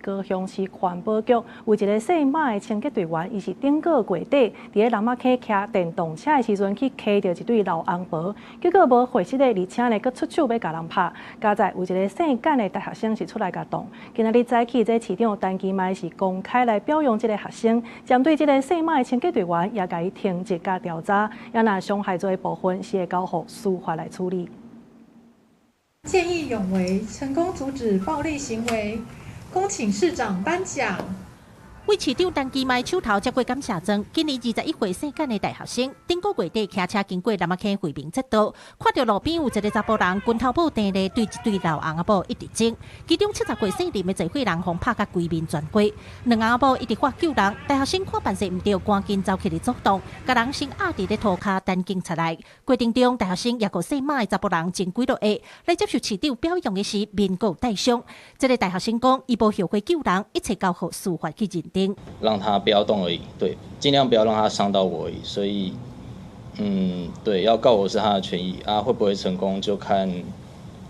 高雄市環保局有一个姓馬的清潔隊員，伊是頂個月底佇咧南仔溪騎電動車的時陣去騎著一對老翁婆，結果無歲時的，而且呢，閣出手欲共人拍。佳哉有一个姓簡的大學生是出來共擋。今仔日早起，這市長陳其邁是公開來表揚這个學生，針對這个姓馬的清潔隊員，也共伊停職佮調查，也若傷害罪的部分是會交予司法來處理。見義勇為，成功阻止暴力行為，恭請市長頒獎。為市長陳其邁手頭接過感謝狀，今年21歲姓簡的大學生，頂個月底騎車經過南仔溪惠民側道，看著路邊有一个查埔人拳頭拇碇咧對一對老翁仔某一直爭，其中70歲姓林的濟歲人予拍甲規面全花，兩翁仔某一直喊救人，大學生看辦勢毋對，趕緊走起來阻擋，共人先壓佇咧塗跤等警察來。過程中，大學生也佮姓馬的查埔人爭幾落下，來接受市長表揚的時，面閣帶傷。這个大學生講，伊無後悔救人，一切交予司法去認定。讓他不要動而已，對，盡量不要讓他傷到我而已。所以，對，要告我是他的權益啊，會不會成功就看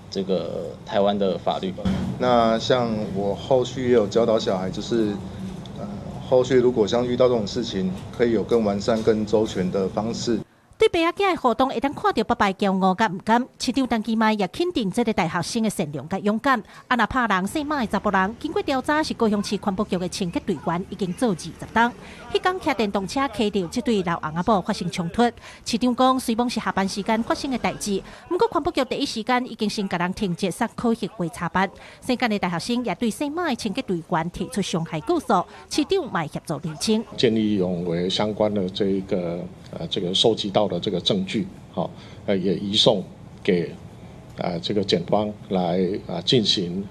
這個台灣的法律。那像我後續也有教導小孩，就是後續如果像遇到這種事情，可以有更完善、更周全的方式。對爸仔囝的互動，會當看著爸爸驕傲佮毋甘。市長陳其邁也肯定這个大學生的善良佮勇敢。啊，若拍人姓馬的查埔人，經過調查是高雄市環保局的清潔隊員，已經做20冬。彼工騎電動車騎著這對老翁仔某發生衝突。市長講，雖罔是下班時間發生的代誌，毋過環保局第一時間已經先共人停職，送考核會查辦。姓簡的大學生也對姓馬的清潔隊員提出傷害告訴，市長嘛協助釐清。見義勇為相關的這一個這個收集到的這個證據，好，也移送給這個檢方來進行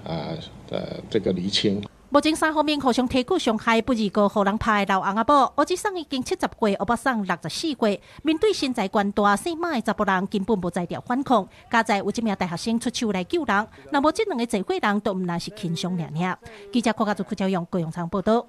這個釐清。目前三方面互相提告傷害，不二個予人拍的老翁仔某，烏子桑已經70歲，烏巴桑64歲。面對身材懸大、姓馬的查埔人，根本無才調反抗。佳哉有這名大學生出手來救人，若無這兩个濟歲人，都毋但是輕傷爾爾。記者郭家祖、柯昭勇、高永昌報道。